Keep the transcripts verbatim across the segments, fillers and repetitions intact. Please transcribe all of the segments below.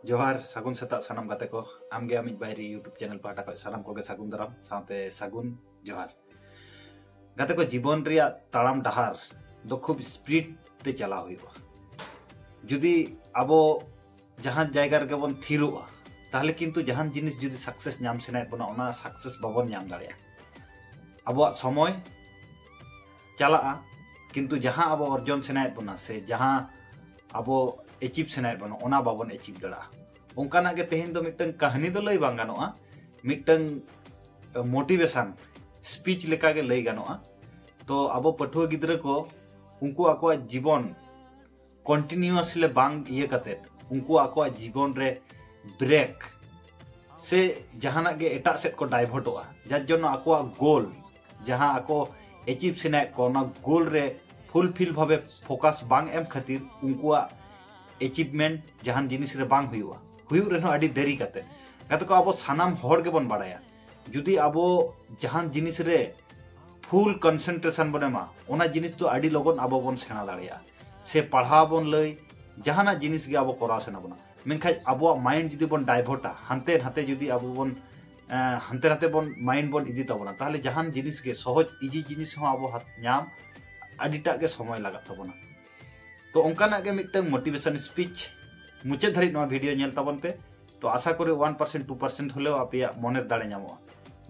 ᱡᱚᱦᱟᱨ, ᱥᱟᱹᱜᱩᱱ ᱥᱮᱛᱟᱜ ᱥᱟᱱᱟᱢ ᱜᱟᱛᱮ ᱠᱚ᱾ ᱟᱢᱜᱮ ᱟᱢᱤᱡ ᱵᱟᱭᱨᱤ YouTube channel ᱯᱟᱦᱴᱟ ᱠᱷᱚᱱ ᱥᱟᱱᱟᱢ ᱠᱚᱜᱮ ᱥᱟᱹᱜᱩᱱ ᱫᱟᱨᱟᱢ ᱥᱟᱶᱛᱮ ᱥᱟᱹᱜᱩᱱ ᱡᱚᱦᱟᱨ᱾ ᱜᱟᱛᱮ ᱠᱚ, ᱡᱤᱵᱚᱱ ᱨᱮᱭᱟᱜ ᱛᱟᱲᱟᱢ ᱰᱟᱦᱟᱨ ᱫᱚ ᱠᱷᱩᱵ speed ᱛᱮ ᱪᱟᱞᱟᱣ ᱦᱩᱭᱩᱜᱼᱟ᱾ ᱡᱩᱫᱤ ᱟᱵᱚ ᱡᱟᱦᱟᱸ ᱡᱟᱭᱜᱟ ᱨᱮᱜᱮ ᱵᱚᱱ ᱛᱷᱤᱨᱚᱜᱼᱟ, ᱛᱟᱦᱚᱞᱮ ᱠᱤᱱᱛᱩ ᱡᱟᱦᱟᱱ ᱡᱤᱱᱤᱥ ᱡᱩᱫᱤ success ᱧᱟᱢ ᱥᱟᱱᱟᱭᱮᱫ ᱵᱚᱱᱟ, ᱚᱱᱟ success ᱵᱟᱵᱚᱱ ᱧᱟᱢ ᱫᱟᱲᱮᱭᱟᱜᱼᱟ᱾ ᱟᱵᱚᱣᱟᱜ ᱥᱚᱢᱚᱭ ᱪᱟᱞᱟᱜᱼᱟ, ᱠᱤᱱᱛᱩ ᱡᱟᱦᱟᱸ ᱟᱵᱚ ᱚᱨᱡᱚᱱ ᱥᱟᱱᱟᱭᱮᱫ ᱵᱚᱱᱟ ᱥᱮ ᱡᱟᱦᱟᱸ ᱟᱵᱚ achieve ᱥᱟᱱᱟᱭᱮᱫ ᱵᱚᱱᱟ, ᱚᱱᱟ ᱵᱟᱵᱚᱱ achieve ᱫᱟᱲᱮᱭᱟᱜᱼᱟ᱾ ᱚᱱᱠᱟᱱᱟᱜ ᱜᱮ ᱛᱮᱦᱮᱧ ᱫᱚ ᱢᱤᱫᱴᱟᱝ ᱠᱟᱹᱦᱱᱤ ᱫᱚ ᱞᱟᱹᱭ ᱵᱟᱝ ᱜᱟᱱᱚᱜᱼᱟ, ᱢᱤᱫᱴᱟᱝ motivation speech ᱞᱮᱠᱟ ᱜᱮ ᱞᱟᱹᱭ ᱜᱟᱱᱚᱜᱼᱟ᱾ ᱛᱚ ᱟᱵᱚ ᱯᱟᱹᱴᱷᱩᱣᱟᱹ ᱜᱤᱫᱽᱨᱟᱹ ᱠᱚ, ᱩᱱᱠᱩ ᱟᱠᱚᱣᱟᱜ ᱡᱤᱵᱚᱱ continuously ᱵᱟᱝ ᱤᱭᱟᱹ ᱠᱟᱛᱮᱫ, ᱩᱱᱠᱩ ᱟᱠᱚᱣᱟᱜ ᱡᱤᱵᱚᱱ ᱨᱮ break ᱥᱮ ᱡᱟᱦᱟᱱᱟᱜ ᱜᱮ ᱮᱴᱟᱜ ᱥᱮᱫ ᱠᱚ divert ᱚᱜᱼᱟ, ᱡᱟᱨ ᱡᱚᱱᱱᱚ ᱟᱠᱚᱣᱟᱜ goal, ᱡᱟᱦᱟᱸ ᱟᱠᱚ achieve ᱥᱟᱱᱟᱭᱮᱫ ᱠᱚ, ᱚᱱᱟ goal ᱨᱮ fulfill ᱵᱷᱟᱵᱮ focus ᱵᱟᱝ ᱮᱢ ᱠᱷᱟᱹᱛᱤᱨ ᱩᱱᱠᱩᱣᱟᱜ achievement ᱡᱟᱦᱟᱱ ᱡᱤᱱᱤᱥ ᱨᱮ ᱵᱟᱝ ᱦᱩᱭᱩᱜᱼᱟ, ᱦᱩᱭᱩᱜ ᱨᱮᱦᱚᱸ ᱟᱹᱰᱤ ᱫᱮᱨᱤ ᱠᱟᱛᱮ᱾ ᱜᱟᱛᱮ ᱠᱚ, ᱟᱵᱚ ᱥᱟᱱᱟᱢ ᱦᱚᱲ ᱜᱮᱵᱚᱱ ᱵᱟᱲᱟᱭᱟ, ᱡᱩᱫᱤ ᱟᱵᱚ ᱡᱟᱦᱟᱱ ᱡᱤᱱᱤᱥ ᱨᱮ full concentration ᱵᱚᱱ ᱮᱢᱟ, ᱚᱱᱟ ᱡᱤᱱᱤᱥ ᱫᱚ ᱟᱹᱰᱤ ᱞᱚᱜᱚᱱ ᱟᱵᱚ ᱵᱚᱱ ᱥᱮᱬᱟ ᱫᱟᱲᱮᱭᱟᱜᱼᱟ᱾ ᱥᱮ ᱯᱟᱲᱦᱟᱣ ᱵᱚᱱ ᱞᱟᱹᱭ, ᱡᱟᱦᱟᱱᱟᱜ ᱡᱤᱱᱤᱥ ᱜᱮ ᱟᱵᱚ ᱠᱚᱨᱟᱣ ᱥᱟᱱᱟ ᱵᱚᱱᱟ, ᱢᱮᱱᱠᱷᱟᱱ ᱟᱵᱚᱣᱟᱜ mind ᱡᱩᱫᱤ ᱵᱚᱱ divert ᱟ, ᱦᱟᱱᱛᱮ ᱱᱟᱛᱮ ᱡᱩᱫᱤ ᱟᱵᱚ ᱵᱚᱱ, ᱮᱸ, ᱦᱟᱱᱛᱮ ᱱᱟᱛᱮ ᱵᱚᱱ mind ᱵᱚᱱ ᱤᱫᱤ ᱛᱟᱵᱚᱱᱟ, ᱛᱟᱦᱚᱞᱮ ᱡᱟᱦᱟᱱ ᱡᱤᱱᱤᱥ ᱜᱮ, ᱥᱚᱦᱚᱡ easy ᱡᱤᱱᱤᱥ ᱦᱚᱸ ᱟᱵᱚ ᱦᱟᱛ-, ᱧᱟᱢ ᱟᱹᱰᱤᱴᱟᱜ ᱜᱮ ᱥᱚᱢᱚᱭ ᱞᱟᱜᱟᱜ ᱛᱟᱵᱚᱱᱟ᱾ ᱛᱚ ᱚᱱᱠᱟᱱᱟᱜ ᱜᱮ ᱢᱤᱫᱴᱟᱝ motivation speech, ᱢᱩᱪᱟᱹᱫ ᱫᱷᱟᱹᱨᱤᱡ ᱱᱚᱣᱟ video ᱧᱮᱞ ᱛᱟᱵᱚᱱ ᱯᱮ᱾ ᱛᱚ ᱟᱥᱟ ᱠᱚᱨᱮ one percent two percent ᱦᱚᱞᱮᱣ ᱟᱯᱮᱭᱟᱜ ᱢᱚᱱᱮᱨ ᱫᱟᱲᱮ ᱧᱟᱢᱚᱜᱼᱟ,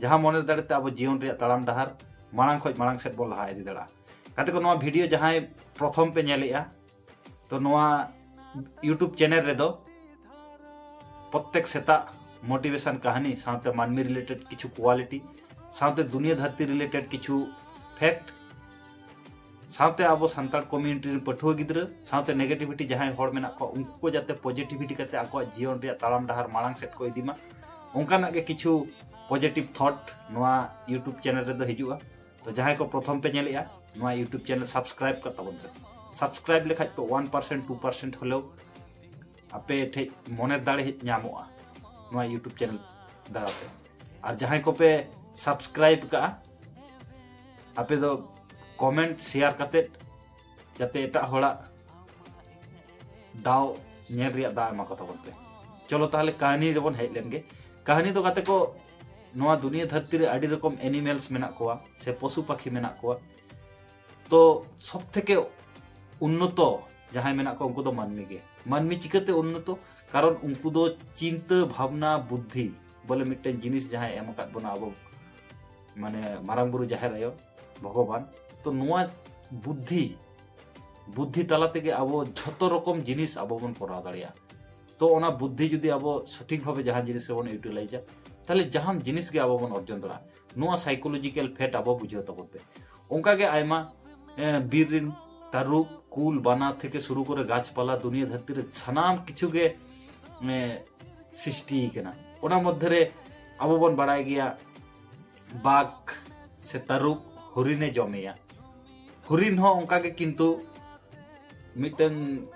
ᱡᱟᱦᱟᱸ ᱢᱚᱱᱮᱨ ᱫᱟᱲᱮ ᱛᱮ ᱟᱵᱚ ᱡᱤᱭᱚᱱ ᱨᱮᱭᱟᱜ ᱛᱟᱲᱟᱢ ᱰᱟᱦᱟᱨ ᱢᱟᱲᱟᱝ ᱠᱷᱚᱱ ᱢᱟᱲᱟᱝ ᱥᱮᱫ ᱵᱚᱱ ᱞᱟᱦᱟ ᱤᱫᱤ ᱫᱟᱲᱮᱭᱟᱜᱼᱟ᱾ ᱜᱟᱛᱮ ᱠᱚ, ᱱᱚᱣᱟ video ᱡᱟᱦᱟᱸᱭ ᱯᱨᱚᱛᱷᱚᱢ ᱯᱮ ᱧᱮᱞᱮᱜᱼᱟ, ᱛᱚ ᱱᱚᱣᱟ YouTube channel ᱨᱮᱫᱚ ᱯᱨᱚᱛᱮᱠ ᱥᱮᱛᱟᱜ motivation ᱠᱟᱹᱦᱱᱤ ᱥᱟᱶᱛᱮ ᱢᱟᱹᱱᱢᱤ related ᱠᱤᱪᱷᱩ quality, ᱥᱟᱶᱛᱮ ᱫᱩᱱᱤᱭᱟᱹ ᱫᱷᱟᱹᱨᱛᱤ related ᱠᱤᱪᱷᱩ fact, ᱥᱟᱶᱛᱮ ᱟᱵᱚ ᱥᱟᱱᱛᱟᱲ community ᱨᱮᱱ ᱯᱟᱹᱴᱷᱩᱣᱟᱹ ᱜᱤᱫᱽᱨᱟᱹ ᱥᱟᱶᱛᱮ negativity ᱡᱟᱦᱟᱸᱭ ᱦᱚᱲ ᱢᱮᱱᱟᱜ ᱠᱚᱣᱟ, ᱩᱱᱠᱩ ᱠᱚ ᱡᱟᱛᱮ positivity ᱠᱟᱛᱮ ᱟᱠᱚᱣᱟᱜ ᱡᱤᱭᱚᱱ ᱨᱮᱭᱟᱜ ᱛᱟᱲᱟᱢ ᱰᱟᱦᱟᱨ ᱢᱟᱲᱟᱝ ᱥᱮᱫ ᱠᱚ ᱤᱫᱤ ᱢᱟ, ᱚᱱᱠᱟᱱᱟᱜ ᱜᱮ ᱠᱤᱪᱷᱩ positive thought ᱱᱚᱣᱟ YouTube channel ᱨᱮᱫᱚ ᱦᱤᱡᱩᱜᱼᱟ᱾ ᱛᱚ ᱡᱟᱦᱟᱸᱭ ᱠᱚ ᱯᱨᱚᱛᱷᱚᱢ ᱯᱮ ᱧᱮᱞᱮᱜᱼᱟ, ᱱᱚᱣᱟ YouTube channel subscribe ᱠᱟᱜ ᱛᱟᱵᱚᱱ ᱯᱮ᱾ Subscribe ᱞᱮᱠᱷᱟᱡ ᱯᱮ one percent two percent ᱦᱚᱞᱮᱣ ᱟᱯᱮ ᱴᱷᱮᱡ ᱢᱚᱱᱮᱨ ᱫᱟᱲᱮ ᱦᱮᱡ ᱧᱟᱢᱚᱜᱼᱟ ᱱᱚᱣᱟ YouTube channel ᱫᱟᱨᱟᱭ ᱛᱮ᱾ ᱟᱨ ᱡᱟᱦᱟᱸᱭ ᱠᱚᱯᱮ subscribe ᱠᱟᱜᱼᱟ, ᱟᱯᱮ ᱫᱚ comment share ᱠᱟᱛᱮᱫ ᱡᱟᱛᱮ ᱮᱴᱟᱜ ᱦᱚᱲᱟᱜ ᱫᱟᱣ, ᱧᱮᱞ ᱨᱮᱭᱟᱜ ᱫᱟᱣ ᱮᱢᱟ ᱠᱚ ᱛᱟᱵᱚᱱ ᱯᱮ᱾ ᱪᱚᱞᱚ ᱛᱟᱦᱚᱞᱮ ᱠᱟᱹᱦᱱᱤ ᱨᱮᱵᱚᱱ ᱦᱮᱡ ᱞᱮᱱ ᱜᱮ᱾ ᱠᱟᱹᱦᱱᱤ ᱫᱚ ᱜᱟᱛᱮ ᱠᱚ, ᱱᱚᱣᱟ ᱫᱩᱱᱤᱭᱟᱹ ᱫᱷᱟᱹᱨᱛᱤ ᱨᱮ ᱟᱹᱰᱤ ᱨᱚᱠᱚᱢ animals ᱢᱮᱱᱟᱜ ᱠᱚᱣᱟ ᱥᱮ ᱯᱚᱥᱩ ᱯᱟᱠᱷᱤ ᱢᱮᱱᱟᱜ ᱠᱚᱣᱟ᱾ ᱛᱚ ᱥᱚᱵ ᱛᱷᱮᱠᱮ ᱩᱱᱱᱚᱛᱚ ᱡᱟᱦᱟᱸᱭ ᱢᱮᱱᱟᱜ ᱠᱚᱣᱟ ᱩᱱᱠᱩ ᱫᱚ ᱢᱟᱹᱱᱢᱤ ᱜᱮ᱾ ᱢᱟᱹᱱᱢᱤ ᱪᱤᱠᱟᱹᱛᱮ ᱩᱱᱱᱚᱛᱚ? ᱠᱟᱨᱚᱱ ᱩᱱᱠᱩ ᱫᱚ ᱪᱤᱱᱛᱟᱹ ᱵᱷᱟᱵᱽᱱᱟ ᱵᱩᱫᱽᱫᱷᱤ ᱵᱚᱞᱮ ᱢᱤᱫᱴᱮᱱ ᱡᱤᱱᱤᱥ ᱡᱟᱦᱟᱸᱭ ᱮᱢ ᱟᱠᱟᱫ ᱵᱚᱱᱟ ᱟᱵᱚ ᱢᱟᱱᱮ ᱢᱟᱨᱟᱝ ᱵᱩᱨᱩ ᱡᱟᱦᱮᱨ ᱟᱭᱳ ᱵᱷᱚᱜᱚᱵᱟᱱ᱾ ᱛᱚ ᱱᱚᱣᱟ ᱵᱩᱫᱽᱫᱷᱤ, ᱵᱩᱫᱽᱫᱷᱤ ᱛᱟᱞᱟ ᱛᱮᱜᱮ ᱟᱵᱚ ᱡᱷᱚᱛᱚ ᱨᱚᱠᱚᱢ ᱡᱤᱱᱤᱥ ᱟᱵᱚ ᱵᱚᱱ ᱠᱚᱨᱟᱣ ᱫᱟᱲᱮᱭᱟᱜᱼᱟ᱾ ᱛᱚ ᱚᱱᱟ ᱵᱩᱫᱽᱫᱷᱤ ᱡᱩᱫᱤ ᱟᱵᱚ ᱥᱚᱴᱷᱤᱠ ᱵᱷᱟᱵᱮ ᱡᱟᱦᱟᱸ ᱡᱤᱱᱤᱥ ᱨᱮᱵᱚᱱ utilizeᱟ, ᱛᱟᱦᱞᱮ ᱡᱟᱦᱟᱱ ᱡᱤᱱᱤᱥ ᱜᱮ ᱟᱵᱚ ᱵᱚᱱ ᱚᱨᱡᱚᱱ ᱫᱟᱲᱮᱭᱟᱜᱼᱟ᱾ ᱱᱚᱣᱟ psychological fact ᱟᱵᱚ ᱵᱩᱡᱷᱟᱹᱣ ᱛᱟᱵᱚᱱ ᱯᱮ᱾ ᱚᱱᱠᱟᱜᱮ ᱟᱭᱢᱟ ᱮ, ᱵᱤᱨ ᱨᱮᱱ ᱛᱟᱹᱨᱩᱵ, ᱠᱩᱞ, ᱵᱟᱱᱟ ᱛᱷᱮᱠᱮ ᱥᱩᱨᱩ ᱠᱚᱨᱮ ᱜᱟᱪᱷᱯᱟᱞᱟ ᱫᱩᱱᱤᱭᱟᱹ ᱫᱷᱟᱹᱨᱛᱤ ᱨᱮ ᱥᱟᱱᱟᱢ ᱠᱤᱪᱷᱩ ᱜᱮ ᱮ, ᱥᱨᱤᱥᱴᱤ ᱠᱟᱱᱟ᱾ ᱚᱱᱟ ᱢᱚᱫᱽᱫᱷᱮ ᱨᱮ ᱟᱵᱚ ᱵᱚᱱ ᱵᱟᱲᱟᱭ ᱜᱮᱭᱟ ᱵᱟᱜᱽ ᱥᱮ ᱛᱟᱹᱨᱩᱵ ᱦᱚᱨᱤᱱᱮ ᱡᱚᱢᱮᱭᱟ᱾ ᱦᱚᱨᱤᱱ ᱦᱚᱸ ᱚᱱᱠᱟ ᱜᱮ ᱠᱤᱱᱛᱩ ᱢᱤᱫᱴᱟᱝ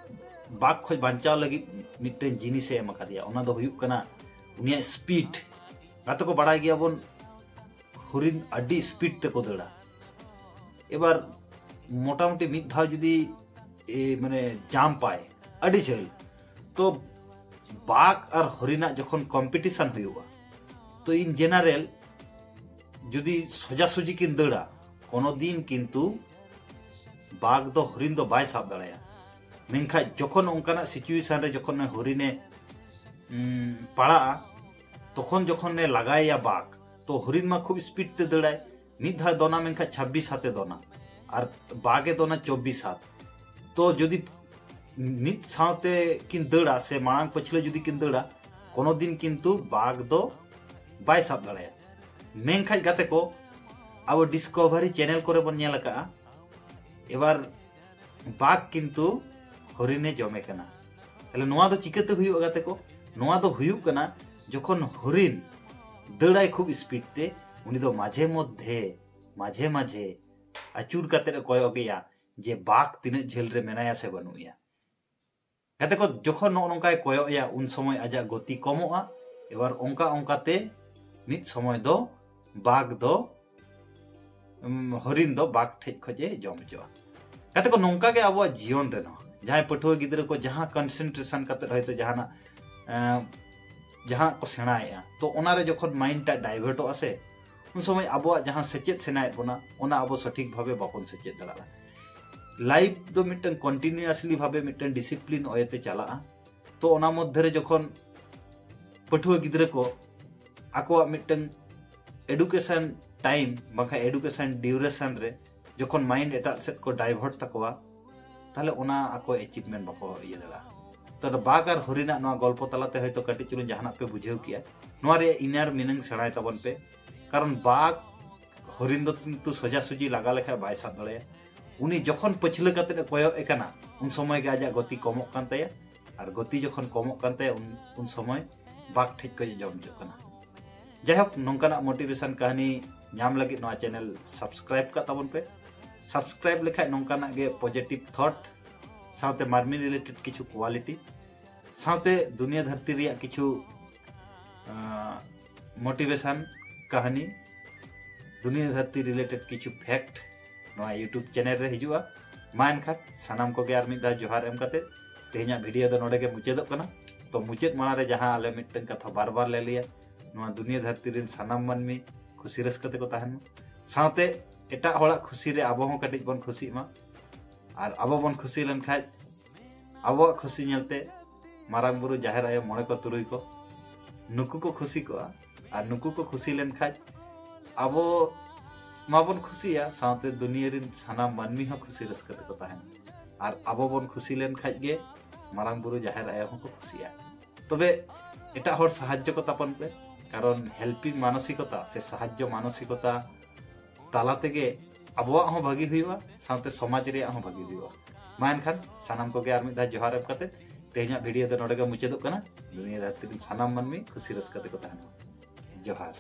ᱵᱟᱜᱽ ᱠᱷᱚᱱ ᱵᱟᱧᱪᱟᱣ ᱞᱟᱹᱜᱤᱫ ᱢᱤᱫᱴᱟᱝ ᱡᱤᱱᱤᱥᱮ ᱮᱢ ᱟᱠᱟᱫᱮᱭᱟ, ᱚᱱᱟ ᱫᱚ ᱦᱩᱭᱩᱜ ᱠᱟᱱᱟ ᱩᱱᱤᱭᱟᱜ speed᱾ ᱜᱟᱛᱮ ᱠᱚ ᱵᱟᱲᱟᱭ ᱜᱮᱭᱟᱵᱚᱱ ᱦᱚᱨᱤᱱ ᱟᱹᱰᱤ speed ᱛᱮᱠᱚ ᱫᱟᱹᱲᱟ᱾ ᱮᱵᱟᱨ ᱢᱚᱴᱟᱢᱩᱴᱤ ᱢᱤᱫ ᱫᱷᱟᱣ ᱡᱩᱫᱤ ᱮ, ᱢᱟᱱᱮ jump ᱟᱭ ᱟᱹᱰᱤ ᱡᱷᱟᱹᱞ, ᱛᱚ ᱵᱟᱜᱽ ᱟᱨ ᱦᱚᱨᱤᱱᱟᱜ ᱡᱚᱠᱷᱚᱱ competition ᱦᱩᱭᱩᱜᱼᱟ, ᱛᱚ in general ᱡᱩᱫᱤ ᱥᱚᱡᱟᱥᱩᱡᱤ ᱠᱤᱱ ᱫᱟᱹᱲᱟ, ᱠᱳᱱᱳ ᱫᱤᱱ ᱠᱤᱱᱛᱩ ᱵᱟᱜᱽ ᱫᱚ ᱦᱚᱨᱤᱱ ᱫᱚ ᱵᱟᱭ ᱥᱟᱵ ᱫᱟᱲᱮᱭᱟᱜᱼᱟ᱾ ᱢᱮᱱᱠᱷᱟᱱ ᱡᱚᱠᱷᱚᱱ ᱚᱱᱠᱟᱱᱟᱜ situation ᱨᱮ ᱡᱚᱠᱷᱚᱱ ᱦᱚᱨᱤᱱᱮ ᱩᱢ, ᱯᱟᱲᱟᱜᱼᱟ, ᱛᱚᱠᱷᱚᱱ ᱡᱚᱠᱷᱚᱱᱮ ᱞᱟᱜᱟᱭᱮᱭᱟ ᱵᱟᱜᱽ, ᱛᱚ ᱦᱚᱨᱤᱱ ᱢᱟ ᱠᱷᱩᱵ speed ᱛᱮ ᱫᱟᱹᱲᱟᱭ, ᱢᱤᱫ ᱫᱷᱟᱣ ᱫᱚᱱᱟ ᱢᱮᱱᱠᱷᱟᱱ ᱪᱷᱟᱵᱵᱤᱥ ᱦᱟᱛᱮ ᱫᱚᱱᱟ ᱟᱨ ᱵᱟᱜᱽ ᱮ ᱫᱚᱱᱟ ᱪᱚᱵᱵᱤᱥ ᱦᱟᱛ᱾ ᱛᱚ ᱡᱩᱫᱤ ᱢᱤᱫ ᱥᱟᱶᱛᱮ ᱠᱤᱱ ᱫᱟᱹᱲᱟ ᱥᱮ ᱢᱟᱲᱟᱝ ᱯᱟᱹᱪᱷᱞᱟᱹ ᱡᱩᱫᱤ ᱠᱤᱱ ᱫᱟᱹᱲᱟ, ᱠᱳᱱᱳ ᱫᱤᱱ ᱠᱤᱱᱛᱩ ᱵᱟᱜᱽ ᱫᱚ ᱵᱟᱭ ᱥᱟᱵ ᱫᱟᱲᱮᱭᱟᱜᱼᱟ᱾ ᱢᱮᱱᱠᱷᱟᱱ ᱜᱟᱛᱮ ᱠᱚ, ᱟᱵᱚ Discovery channel ᱠᱚᱨᱮ ᱵᱚᱱ ᱧᱮᱞ ᱟᱠᱟᱫᱼᱟ, ᱮᱵᱟᱨ ᱵᱟᱜᱽ ᱠᱤᱱᱛᱩ ᱦᱚᱨᱤᱱᱮ ᱡᱚᱢᱮ ᱠᱟᱱᱟ᱾ ᱛᱟᱦᱞᱮ ᱱᱚᱣᱟ ᱫᱚ ᱪᱤᱠᱟᱹᱛᱮ ᱦᱩᱭᱩᱜᱼᱟ ᱜᱟᱛᱮ ᱠᱚ? ᱱᱚᱣᱟ ᱫᱚ ᱦᱩᱭᱩᱜ ᱠᱟᱱᱟ ᱡᱚᱠᱷᱚᱱ ᱦᱚᱨᱤᱱ ᱫᱟᱹᱲᱟᱭ ᱠᱷᱩᱵ speed ᱛᱮ, ᱩᱱᱤ ᱫᱚ ᱢᱟᱡᱷᱮ ᱢᱚᱫᱽᱫᱷᱮ, ᱢᱟᱡᱷᱮ ᱢᱟᱡᱷᱮ ᱟᱹᱪᱩᱨ ᱠᱟᱛᱮ ᱮ ᱠᱚᱭᱚᱜ ᱮᱭᱟ ᱡᱮ ᱵᱟᱜᱽ ᱛᱤᱱᱟᱹᱜ ᱡᱷᱟᱹᱞ ᱨᱮ ᱢᱮᱱᱟᱭᱟ ᱥᱮ ᱵᱟᱹᱱᱩᱜ ᱮᱭᱟ᱾ ᱜᱟᱛᱮ ᱠᱚ, ᱡᱚᱠᱷᱚᱱ ᱱᱚᱜᱼᱚ ᱱᱚᱝᱠᱟᱭ ᱠᱚᱭᱚᱜ ᱮᱭᱟ, ᱩᱱ ᱥᱚᱢᱚᱭ ᱟᱡᱟᱜ ᱜᱚᱛᱤ ᱠᱚᱢᱚᱜᱼᱟ᱾ ᱮᱵᱟᱨ ᱚᱱᱠᱟ ᱚᱱᱠᱟᱛᱮ ᱢᱤᱫ ᱥᱚᱢᱚᱭ ᱫᱚ ᱵᱟᱜᱽ ᱫᱚ, ᱩᱢ, ᱦᱚᱨᱤᱱ ᱫᱚ ᱵᱟᱜᱽ ᱴᱷᱮᱡ ᱠᱷᱚᱡ ᱮ ᱡᱚᱢ ᱦᱚᱪᱚᱜᱼᱟ᱾ ᱜᱟᱛᱮ ᱠᱚ, ᱱᱚᱝᱠᱟ ᱜᱮ ᱟᱵᱚᱣᱟᱜ ᱡᱤᱭᱚᱱ ᱨᱮᱦᱚᱸ ᱡᱟᱦᱟᱸᱭ ᱯᱟᱹᱴᱷᱩᱣᱟᱹ ᱜᱤᱫᱽᱨᱟᱹ ᱠᱚ ᱡᱟᱦᱟᱸ concentration ᱠᱟᱛᱮ ᱦᱚᱭᱛᱳ ᱡᱟᱦᱟᱱᱟᱜ ᱮᱸ, ᱡᱟᱦᱟᱸ ᱠᱚ ᱥᱮᱬᱟᱭᱮᱫᱼᱟ, ᱛᱚ ᱚᱱᱟᱨᱮ ᱡᱚᱠᱷᱚᱱ ᱢᱟᱭᱤᱱᱰ ᱴᱟᱜ ᱰᱟᱭᱵᱷᱟᱨᱴᱚᱜᱼᱟ ᱥᱮ, ᱩᱱ ᱥᱚᱢᱚᱭ ᱟᱵᱚᱣᱟᱜ ᱡᱟᱦᱟᱸ ᱥᱮᱪᱮᱫ ᱥᱟᱱᱟᱭᱮᱫ ᱵᱚᱱᱟ, ᱚᱱᱟ ᱟᱵᱚ ᱥᱚᱴᱷᱤᱠ ᱵᱷᱟᱵᱮ ᱵᱟᱵᱚᱱ ᱥᱮᱪᱮᱫ ᱫᱟᱲᱮᱭᱟᱜᱼᱟ᱾ ᱞᱟᱭᱤᱯᱷ ᱫᱚ ᱢᱤᱫᱴᱟᱝ ᱠᱚᱱᱴᱤᱱᱤᱭᱩᱭᱟᱥᱞᱤ ᱵᱷᱟᱵᱮ ᱢᱤᱫᱴᱟᱝ ᱰᱤᱥᱤᱯᱞᱤᱱ ᱚᱭᱮᱛᱮ ᱪᱟᱞᱟᱜᱼᱟ᱾ ᱛᱚ ᱚᱱᱟ ᱢᱚᱫᱽᱫᱷᱮ ᱨᱮ ᱡᱚᱠᱷᱚᱱ ᱯᱟᱹᱴᱷᱩᱣᱟᱹ ᱜᱤᱫᱽᱨᱟᱹ ᱠᱚ ᱟᱠᱚᱣᱟᱜ ᱢᱤᱫᱴᱟᱝ ᱮᱰᱩᱠᱮᱥᱚᱱ ᱴᱟᱭᱤᱢ ᱵᱟᱝᱠᱷᱟᱱ ᱮᱰᱩᱠᱮᱥᱚᱱ ᱰᱤᱭᱩᱨᱮᱥᱚᱱ ᱨᱮ ᱡᱚᱠᱷᱚᱱ ᱢᱟᱭᱤᱱᱰ ᱮᱴᱟᱜ ᱥᱮᱫ ᱠᱚ ᱰᱟᱭᱵᱷᱟᱨᱴ ᱛᱟᱠᱚᱣᱟ, ᱛᱟᱦᱞᱮ ᱚᱱᱟ ᱟᱠᱚ ᱮᱪᱤᱵᱷᱢᱮᱱᱴ ᱵᱟᱠᱚ ᱤᱭᱟᱹ ᱫᱟᱲᱮᱭᱟᱜᱼᱟ᱾ ᱛᱚ ᱵᱟᱜᱽ ᱟᱨ ᱦᱚᱨᱤᱱᱟᱜ ᱱᱚᱣᱟ ᱜᱚᱞᱯᱚ ᱛᱟᱞᱟᱛᱮ ᱦᱚᱭᱛᱳ ᱠᱟᱹᱴᱤᱡ ᱪᱩᱞᱩᱝ ᱡᱟᱦᱟᱱᱟᱜ ᱯᱮ ᱵᱩᱡᱷᱟᱹᱣ ᱠᱮᱜᱼᱟ᱾ ᱱᱚᱣᱟ ᱨᱮᱭᱟᱜ ᱤᱱᱟᱨ ᱢᱤᱱᱤᱝ ᱥᱮᱬᱟᱭ ᱛᱟᱵᱚᱱ ᱯᱮ, ᱠᱟᱨᱚᱱ ᱵᱟᱜᱽ ᱦᱚᱨᱤᱱ ᱫᱚ ᱠᱤᱱᱛᱩ ᱥᱚᱡᱟᱥᱩᱡᱤ ᱞᱟᱜᱟ ᱞᱮᱠᱷᱟᱡ ᱵᱟᱭ ᱥᱟᱵ ᱫᱟᱲᱮᱭᱟᱜᱼᱟ᱾ ᱩᱱᱤ ᱡᱚᱠᱷᱚᱱ ᱯᱟᱹᱪᱷᱞᱟᱹ ᱠᱟᱛᱮ ᱮ ᱠᱚᱭᱚᱜ ᱮ ᱠᱟᱱᱟ, ᱩᱱ ᱥᱚᱢᱚᱭ ᱜᱮ ᱟᱡᱟᱜ ᱜᱚᱛᱤ ᱠᱚᱢᱚᱜ ᱠᱟᱱ ᱛᱟᱭᱟ, ᱟᱨ ᱜᱚᱛᱤ ᱡᱚᱠᱷᱚᱱ ᱠᱚᱢᱚᱜ ᱠᱟᱱ ᱛᱟᱭᱟ, ᱩᱱ, ᱩᱱ ᱥᱚᱢᱚᱭ ᱵᱟᱜᱽ ᱴᱷᱮᱡ ᱠᱷᱚᱡ ᱮ ᱡᱚᱢ ᱦᱚᱪᱚᱜ ᱠᱟᱱᱟ᱾ ᱡᱟᱭᱦᱳᱠ, ᱱᱚᱝᱠᱟᱱᱟᱜ ᱢᱳᱴᱤᱵᱷᱮᱥᱚᱱ ᱠᱟᱹᱦᱱᱤ ᱧᱟᱢ ᱞᱟᱹᱜᱤᱫ ᱱᱚᱣᱟ ᱪᱮᱱᱮᱞ ᱥᱟᱵᱥᱠᱨᱟᱭᱤᱵ ᱠᱟᱜ ᱛᱟᱵᱚᱱ ᱯᱮ᱾ ᱥᱟᱵᱥᱠᱨᱟᱭᱤᱵ ᱞᱮᱠᱷᱟᱡ ᱱᱚᱝᱠᱟᱱᱟᱜ ᱜᱮ ᱯᱚᱡᱤᱴᱤᱵᱷ ᱛᱷᱚᱴ ᱥᱟᱶᱛᱮ ᱢᱟᱹᱱᱢᱤ ᱨᱤᱞᱮᱴᱮᱰ ᱠᱤᱪᱷᱩ ᱠᱣᱟᱞᱤᱴᱤ ᱥᱟᱶᱛᱮ ᱫᱩᱱᱤᱭᱟᱹ ᱫᱷᱟᱹᱨᱛᱤ ᱨᱮᱭᱟᱜ ᱠᱤᱪᱷᱩ ᱢᱳᱴᱤᱵᱷᱮᱥᱚᱱ ᱠᱟᱹᱦᱱᱤ, ᱫᱩᱱᱤᱭᱟᱹ ᱫᱷᱟᱹᱨᱛᱤ ᱨᱤᱞᱮᱴᱮᱰ ᱠᱤᱪᱷᱩ ᱯᱷᱮᱠᱴ ᱱᱚᱣᱟ YouTube ᱪᱮᱱᱮᱞ ᱨᱮ ᱦᱤᱡᱩᱜᱼᱟ᱾ ᱢᱟ ᱮᱱᱠᱷᱟᱱ ᱥᱟᱱᱟᱢ ᱠᱚᱜᱮ ᱟᱨ ᱢᱤᱫ ᱫᱷᱟᱣ ᱡᱚᱦᱟᱨ ᱮᱢ ᱠᱟᱛᱮ ᱛᱮᱦᱮᱧᱟᱜ ᱵᱷᱤᱰᱤᱭᱳ ᱫᱚ ᱱᱚᱰᱮ ᱜᱮ ᱢᱩᱪᱟᱹᱫᱚᱜ ᱠᱟᱱᱟ᱾ ᱛᱚ ᱢᱩᱪᱟᱹᱫ ᱢᱟᱲᱟᱝ ᱨᱮ ᱡᱟᱦᱟᱸ ᱟᱞᱮ ᱢᱤᱫᱴᱟᱝ ᱠᱟᱛᱷᱟ ᱵᱟᱨ ᱵᱟᱨ ᱞᱮ ᱞᱟᱹᱭᱟ, ᱱᱚᱣᱟ ᱫᱩᱱᱤᱭᱟᱹ ᱫᱷᱟᱹᱨᱛᱤ ᱨᱮᱱ ᱥᱟᱱᱟᱢ ᱢᱟᱹᱱᱢᱤ ᱠᱷᱩᱥᱤ ᱨᱟᱹᱥᱠᱟᱹ ᱛᱮᱠᱚ ᱛᱟᱦᱮᱱ ᱢᱟ, ᱥᱟᱶᱛᱮ ᱮᱴᱟᱜ ᱦᱚᱲᱟᱜ ᱠᱷᱩᱥᱤ ᱨᱮ ᱟᱵᱚ ᱦᱚᱸ ᱠᱟᱹᱴᱤᱡ ᱵᱚᱱ ᱠᱷᱩᱥᱤᱜ ᱢᱟ᱾ ᱟᱨ ᱟᱵᱚ ᱵᱚᱱ ᱠᱷᱩᱥᱤ ᱞᱮᱱᱠᱷᱟᱡ ᱟᱵᱚᱣᱟᱜ ᱠᱷᱩᱥᱤ ᱧᱮᱞᱛᱮ ᱢᱟᱨᱟᱝ ᱵᱩᱨᱩ, ᱡᱟᱦᱮᱨ ᱟᱭᱳ, ᱢᱚᱬᱮ ᱠᱚ ᱛᱩᱨᱩᱭ ᱠᱚ ᱱᱩᱠᱩ ᱠᱚ ᱠᱷᱩᱥᱤ ᱠᱚᱜᱼᱟ᱾ ᱟᱨ ᱱᱩᱠᱩ ᱠᱚ ᱠᱷᱩᱥᱤ ᱞᱮᱱᱠᱷᱟᱡ ᱟᱵᱚ ᱢᱟᱵᱚᱱ ᱠᱷᱩᱥᱤᱭᱟ, ᱥᱟᱶᱛᱮ ᱫᱩᱱᱤᱭᱟᱹ ᱨᱮᱱ ᱥᱟᱱᱟᱢ ᱢᱟᱹᱱᱢᱤ ᱦᱚᱸ ᱠᱷᱩᱥᱤ ᱨᱟᱹᱥᱠᱟᱹ ᱛᱮᱠᱚ ᱛᱟᱦᱮᱱᱟ᱾ ᱟᱨ ᱟᱵᱚ ᱵᱚᱱ ᱠᱷᱩᱥᱤ ᱞᱮᱱᱠᱷᱟᱡ ᱜᱮ ᱢᱟᱨᱟᱝ ᱵᱩᱨᱩ, ᱡᱟᱦᱮᱨ ᱟᱭᱳ ᱦᱚᱸᱠᱚ ᱠᱷᱩᱥᱤᱜᱼᱟ᱾ ᱛᱚᱵᱮ ᱮᱴᱟᱜ ᱦᱚᱲ ᱥᱟᱦᱟᱡᱽᱡᱚ ᱠᱚ ᱛᱟᱵᱚᱱ ᱯᱮ, ᱠᱟᱨᱚᱱ ᱦᱮᱞᱯᱤᱝ ᱢᱟᱱᱚᱥᱤᱠᱚᱛᱟ ᱥᱮ ᱥᱟᱦᱟᱡᱽᱡᱚ ᱢᱟᱱᱚᱥᱤᱠᱚᱛᱟ ᱛᱟᱞᱟ ᱛᱮᱜᱮ ᱟᱵᱚᱣᱟᱜ ᱦᱚᱸ ᱵᱷᱟᱹᱜᱤ ᱦᱩᱭᱩᱜᱼᱟ, ᱥᱟᱶᱛᱮ ᱥᱚᱢᱟᱡᱽ ᱨᱮᱭᱟᱜ ᱦᱚᱸ ᱵᱷᱟᱹᱜᱤ ᱦᱩᱭᱩᱜᱼᱟ᱾ ᱢᱟ ᱮᱱᱠᱷᱟᱱ ᱥᱟᱱᱟᱢ ᱠᱚᱜᱮ ᱟᱨ ᱢᱤᱫ ᱫᱷᱟᱣ ᱡᱚᱦᱟᱨ ᱮᱢ ᱠᱟᱛᱮ ᱛᱮᱦᱮᱧᱟᱜ ᱵᱷᱤᱰᱤᱭᱳ ᱫᱚ ᱱᱚᱰᱮ ᱜᱮ ᱢᱩᱪᱟᱹᱫᱚᱜ ᱠᱟᱱᱟ᱾ ᱫᱩᱱᱤᱭᱟᱹ ᱫᱷᱟᱹᱨᱛᱤ ᱨᱮᱱ ᱥᱟᱱᱟᱢ ᱢᱟᱹᱱᱢᱤ ᱠᱷᱩᱥᱤ ᱨᱟᱹᱥᱠᱟᱹ ᱛᱮᱠᱚ ᱛᱟᱦᱮᱱ ᱢᱟ᱾ ᱡᱚᱦᱟᱨ᱾